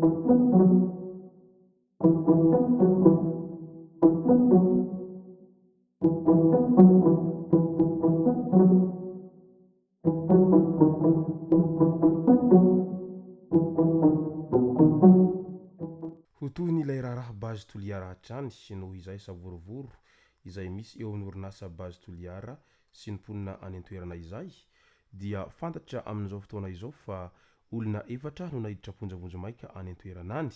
Ho tohin'ilay raharaha Base Toliara hatrany noho izay savorovoro izay misy eo amin'ny orinasa Base Toliara sy ny mponina any an-toerana izay dia fantatra amin'izao fotoana izao fa olona efatra no naiditra am-ponja vonjimaika any an-toerana any.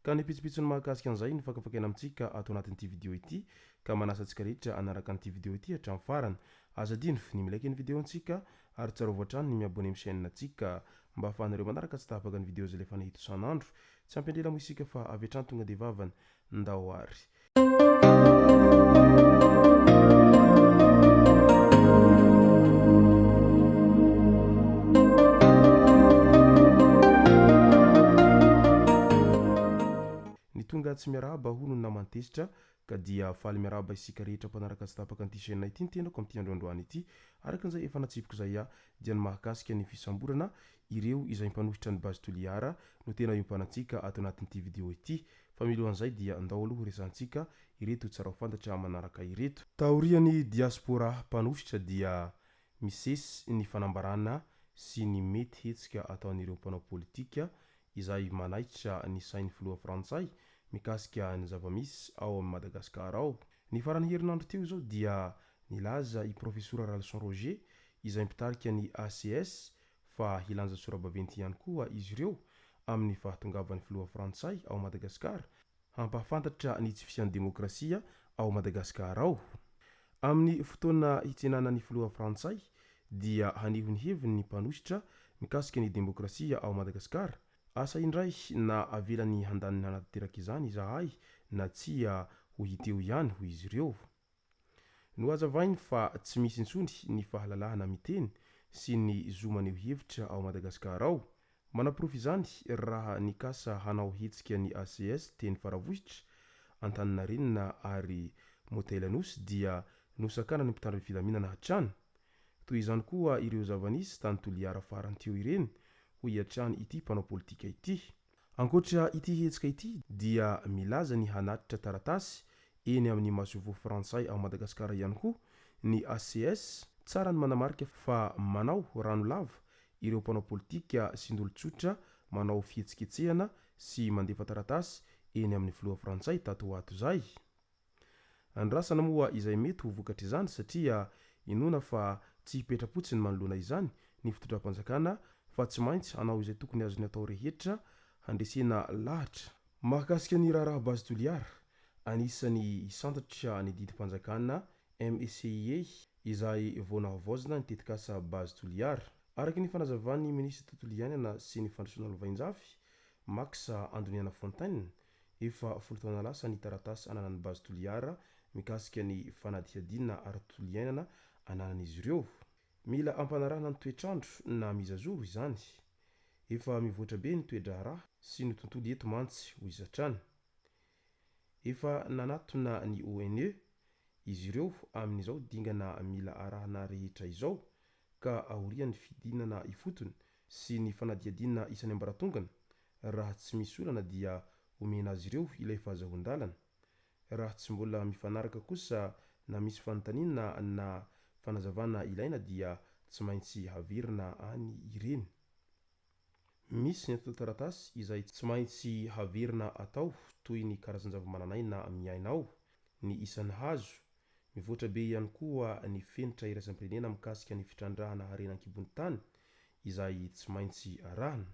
Ka ny pitsopitsony mahakasika an'izay no fakafakaina amintsika ato anatin'ity video ity ka manasa antsika rehetra hanaraka an'ity video ity hatramin'ny farany. Aza adino ny mi-like ny video antsika ary tsarovy hatrany ny mi-abonner amin'ny chaîne antsika mba ahafahanareo manaraka tsy tapaka ny video izay alefana eto isan'andro. Tsy ampy andrela moa isika fa avy hatrany tonga dia vavany. Ndao ary. Ny tonga tsy miarahaba hono ny naman'i Tezitra ka dia faly miarahaba isika rehetra mpanaraka tsy tapaka an'ity chaîne ity ny tenako amin'ity andro androany ity. Araka an'izay efa natsipiko izay aho dia ny mahakasika ny fisamborana ireo izay mpanohitra ny Base Toliara no tena iompanantsika ato anatin'ity vidéo ity. Fa milohan'izay dia ndao aloha horesahantsika ireto tsara ho fantatra manaraka ireto. Taorian'ny diaspora mpanohitra dia misesy ny fanambarana sy ny mety hetsika ataon'ireo mpanao politika izay manaitra ny sain'ny filoha frantsay mikasika ny zava-misy ao amin'i Madagasikara ao. Ny faran'ny herinandro teo izao dia nilaza i Profesora Ralison Roger izay mpitarika ny ACS fa hilanja sora-baventy ihany koa izy ireo amin'ny fahatongavan'ny filoha frantsay ao Madagasikara hampahafantatra ny tsy fisian'ny demokrasia ao Madagasikara ao. Amin'ny fotoana hitsenana ny filoha frantsay dia haneho ny heviny ny mpanohitra mikasika ny demokrasia ao Madagasikara. Asa indray na avelany handaniny hanatanteraka izany izahay na tsia ho hita eo ihany hoy izy ireo. Nohazavainy fa tsy misy intsony ny fahalalahana miteny sy ny zo maneho hevitra ao Madagasikara ao. Manaporofo izany raha nikasa hanao hetsika ny ACS teny Faravohitra, Antaninarenina ary Motel Anosy dia nosakanan'ny mpitandro ny filaminana hatrany. Toy izany koa ireo zava-nisy tany Toliara farany teo ireny, hoy hatrany ity mpanao politika ity. Ankoatra ity hetsika ity dia milaza ny hanatitra taratasy eny amin'ny masoivoho frantsay ao Madagasikara ihany koa ny ACS. Tsara ny manamarika fa manao rano lava ireo mpanao politika sy ny olon-tsotra manao fihetsiketsehana sy mandefa taratasy eny amin'ny filoha frantsay tato ho ato izay. Andrasana moa izay mety ho vokatr'izany satria inoana fa tsy hipetra-potsiny manoloana izany ny fitondram-panjakana fa tsy maintsy hanao izay tokony azony atao rehetra handresena lahatra. Mahakasika ny raharaha Base Toliara, anisan'ny hisantatra ny didim-panjakana MECIE izay vao nahavaozina ny tetikasa Base Toliara. Araka ny fanazavan'ny minisitry tontolo iainana sy ny fandrosoana lovainjafy, Max Andoniana Fontaine, Efa folo taona lasa ny taratasy ananan'ny Base Toliara mikasika ny fanadihadiana ara-tontolo iainana ananan'izy ireo. Mila ampanarahana ny toetr'andro na mise à jour izany. Efa mivoatra be ny toe-draharaha sy ny tontolo eto mantsy, hoy izy hatrany. Efa nanatona ny ONE izy ireo amin'izao dingana mila arahana rehetra izao ka aorian'ny fidinana ifotony sy ny fanadihadiana isan'ambaratongany Raha tsy misy olana dia omena azy ireo ilay fahazahoan-dalana. Raha tsy mbola mifanaraka kosa na misy fanontaniana na fanazavana ilaina dia tsy maintsy haverina any ireny. Misy ny antontan-taratasy izay tsy maintsy haverina atao toy ny karazan-javamananaina miaina ao, ny isan'ny hazo, mivoatra be ihany koa ny fenitra iraisam-pirenena mikasika ny fitrandrahana harena an-kibon'ny tany izay tsy maintsy arahana.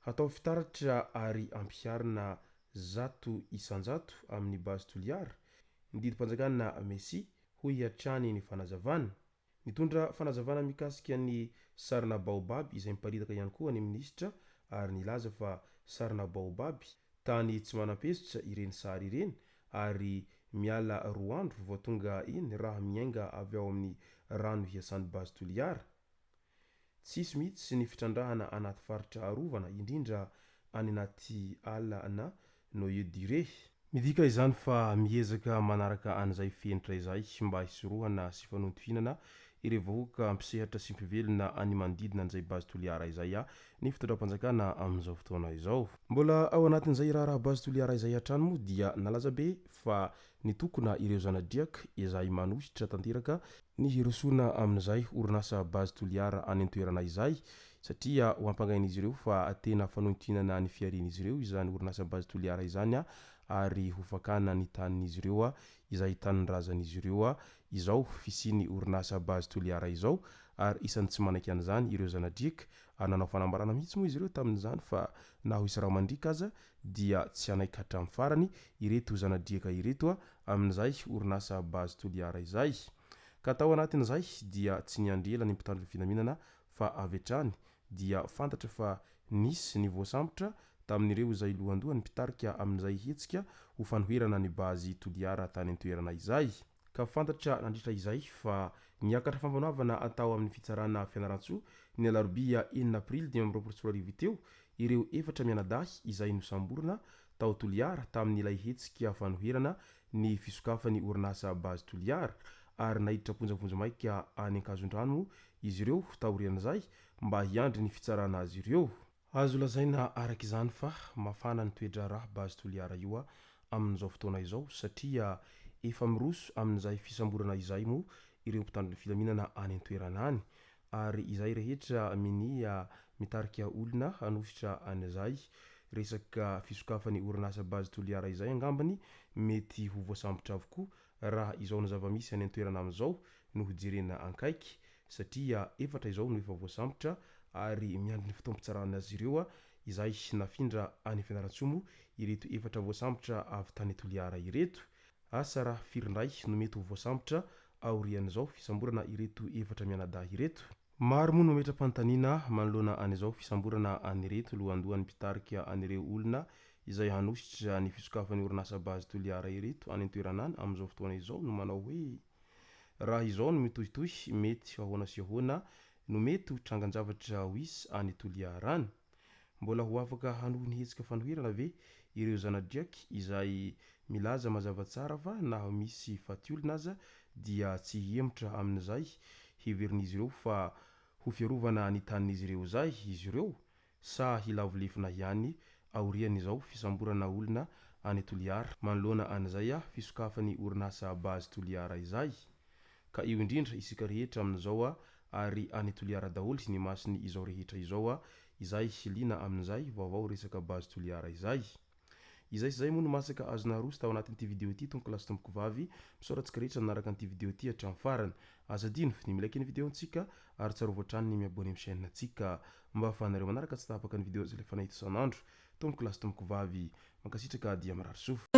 Hatao fitaratra ary ampiharina 100% amin'ny Base Toliara ny didim-panjakana Messi, hoy hatrany ny fanazavana. Nitondra fanazavana mikasika ny sarina baobab izay miparitaka ihany koa ny minisitra ary nilaza fa sarina baobab tany tsy manam-pesitra ireny sary ireny ary miala roa andro vao tonga eny raha miainga avy ao amin'ny rano hiasan'ny Base Toliara. Tsisy mihitsy ny fitrandrahana anaty faritra arovana, indrindra any anaty ala na noyau dur. Midika izany fa miezaka manaraka an'izay fenitra izay mba hisorohana sy fanontohinana ireo vahoaka mpisehatra sy mpivelona any manodidina an'izay Base Toliara izay ny fitondram-panjakana amin'izao fotoana izao. Mbola ao anatin'izay raharaha Base Toliara izay hatrany moa dia nalaza be fa nitokona ireo zana-driaka izay manohitra tanteraka ny hirosoana amin'izay orinasa Base Toliara any an-toerana izay satria ho ampangain'izy ireo fa tena fanointoinana ny fiharian'izy ireo izany orinasa Base Toliara izany ary ho fakana ny tanin'izy ireo izay tanindrazan'izy ireo izao fisian'ny orinasa Base Toliara izao ary isan'ny tsy manaiky an'izany ireo zana-driaka ary nanao fanambarana mihitsy moa izy ireo tamin'izany fa na ho hisy rà mandriaka aza dia tsy hanaiky hatramin'ny farany ireto zana-driaka ireto amin'izay orinasa Base Toliara izay. Ka tao anatin'izay dia tsy niandry ela ny mpitandro ny filaminana fa avy hatrany dia fantatra fa nisy ny voasambotra tamin'ireo izay lohandohan'ny mpitarika amin'izay hetsika ho fanoherana ny Base Toliara tany an-toerana izay. Ka fantatra nandritra izay fa niakatra fampanoavana tao amin'ny fitsarana Fianarantsoa ny alarobia enina aprily 2025 teo ireo efatra mianadahy izay nosamborina tao Toliara tamin'ilay hetsika fanoherana ny fisokafan'ny orinasa Base Toliara ary naiditra am-ponja vonjimaika any Ankazondrano moa izy ireo taorian'izay mba hiandry ny fitsarana azy ireo. Azo lazaina araka izany fa mafana ny toe-draharaha Base Toliara io amin'izao fotoana izao satria efa miroso amin'izay fisamborana izay moa ireo mpitandro ny filaminana any an-toerana any ary izay rehetra minia mitarika olona hanohitra an'izay resaka fisokafan'ny orinasa Base Toliara izay angambany mety ho voasambotra avokoa raha izao ny zava-misy any an-toerana amin'izao no hojerena ankaiky satria efatra izao no efa voasambotra ary miandry ny fotoam-pitsarana azy ireo izay nafindra any Fianarantsoa moa ireto efatra voasambotra avy tany Toliara ireto. Asa raha firy indray no mety ho voasambotra aorian'izao fisamborana ireto efatra mianadahy ireto. Maro moa no mametra-panontaniana manoloana an'izao fisamborana an'ireto lohandohan'ny mpitarika an'ireo olona izay hanositra ny fisokafan'ny orinasa Base Toliara ireto any an-toerana any amin'izao fotoana izao no manao hoe raha izao no mitohitohy mety ho ahoana sy ahoana no mety ho trangan-javatra ho hisy any Toliara any. Mbola ho afaka hanohy ny hetsika fanoherana ve ireo zana-driaky izay milaza mazava tsara fa na misy faty olona aza dia tsy hihemotra amin'izay heverin'izy ireo fa ho fiarovana ny tanin'izy ireo izay izy ireo sa hilavo lefona ihany aorian'izao fisamborana olona any Toliara manoloana an'izay fisokafan'ny orinasa Base Toliara izay? Ka io indrindra isika rehetra amin'izao ary any Toliara daholo ny masony izao rehetra izao izay liana amin'izay vaovao resaka Base Toliara izay. Izay sy izay moa no masaka azo naroso tao anatin'ity video ity tompoko lahy sy tompoko vavy. Misaotra antsika rehetra nanaraka an'ity video ity hatramin'ny farany. Aza adino ny mi-like ny video ntsika ary tsarovy hatrany ny mi-abonner amin'ny chaîne ntsika mba ahafahanareo manaraka tsy tapaka ny video izay alefanay eto isan'andro. Tompoko lahy sy tompoko vavy, mankasitraka dia mirary soa.